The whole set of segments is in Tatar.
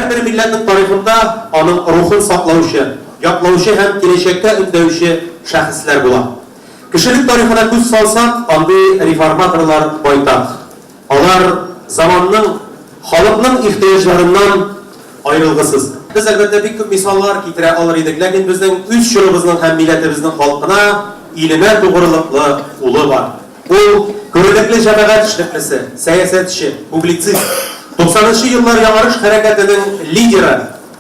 Һәрбер милләтнең тарихында аның рухын саклаучы, яклаучы һәм киләчәккә өндәүче шәхесләр була. Кешелек тарихына күз салсак, андый реформаторлар байтак. Алар заманның, халыкның ихтыяҗларыннан аерылгысыз. Без, әлбәттә, бик күп мисаллар китерә алыр идек, ләкин безнең үз чорыбызның һәм милләтебезнең халкына, иленә тугрылыклы улы бар. Ул, күренекле җәмәгать эшлеклесе, сәясәтче, публицист, туксанынчы еллар яңарыш хәрәкәтенең лидеры,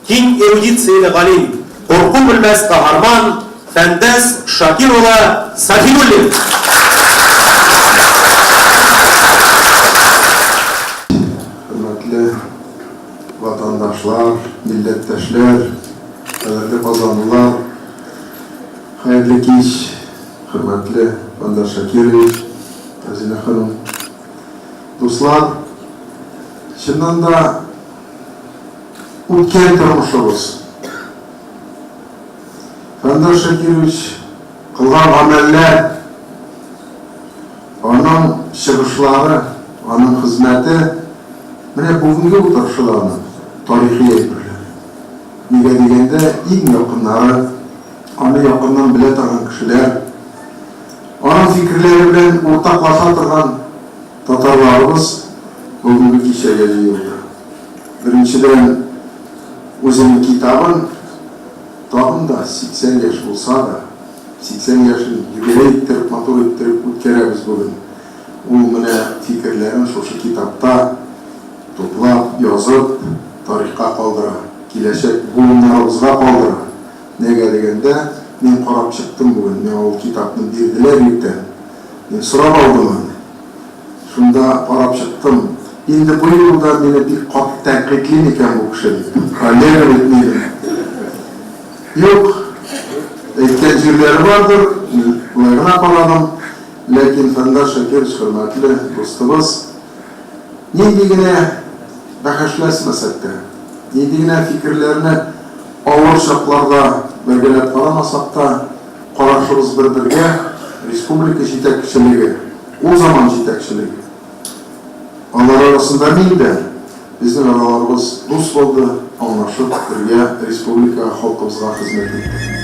киң эрудицияле галим, курку белмәс каһарман Фәндәс Шакир улы Сафиуллин! Хөрмәтле ватандашлар, милләттәшләр, кадерле казанлылар, хәерле кич! Хөрмәтле Фәндәс Шакирович, Рәзилә ханым, дуслар, чыннан да үткән тормышыбыз, Фәндәс Шакирович кылган гамәлләр, аның чыгышлары, аның хезмәте, менә бүгенге утырышы да аның тарихи әйберләр. Нигә дигәндә, иң якыннары, аны якыннан белә торган кешеләр, аның фикерләре белән уртаклаша торган татарларыбыз бүгенге кичәгә җыелды. Беренчедән, үзенең китабын тагын да 80 яшь булса да, 80 яшен юбилей иттереп, матур иттереп үткәрәбез бүген. Ул менә фикерләрен шушы китапта туплап, язып, тарихка калдыра, киләчәк буыннарыбызга калдыра. Нигә дигәндә, мин карап чыктым бүген, миңа ул китапны бирделәр иртән. Мин сорап алдым аны. Шунда карап чыктым. Инде бу юлы да мине бик каты тәнкыйтьли микән бу кеше дип. Коллега бит минем. Юк, әйткән җирләре бардыр, мин болай гына карадым. Ләкин Фәндәс Шакирович хөрмәтле дустыбыз, нинди генә бәхәсләшмәсәк тә, нинди генә фикерләрне авыр чакларда бергәләп карамасак та, карашыбыз бер-бергә, республика җитәкчелеге, ул заман җитәкчелеге, алар арасында мин дә, безнең араларыбыз дус булды, аңлашып, бергә республикага, халкыбызга хезмәт иттек.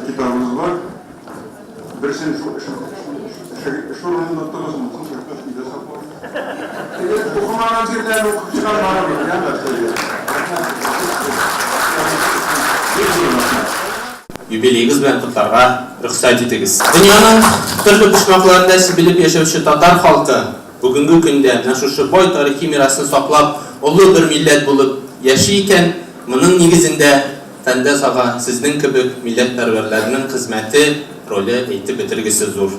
Китабыбыз бар. Берсен шул оныттыгыз, монысын шактый өйдә саклау. Теге укымаган җирләрен укып чыгармаган бит, яме, Бик зур рәхмәт. Юбилеегыз белән котларга рөхсәт итегез. Дөньяның төрле почмакларында сибелеп яшәүче татар халкы бүгенге көндә менә шушы бай тарихи мирасны саклап, олы бер милләт булып яши икән, моның нигезендә, Фәндәс ага, сезнең кебек милләтпәрвәрләрнең хезмәте, роле әйтеп бетергесез зур.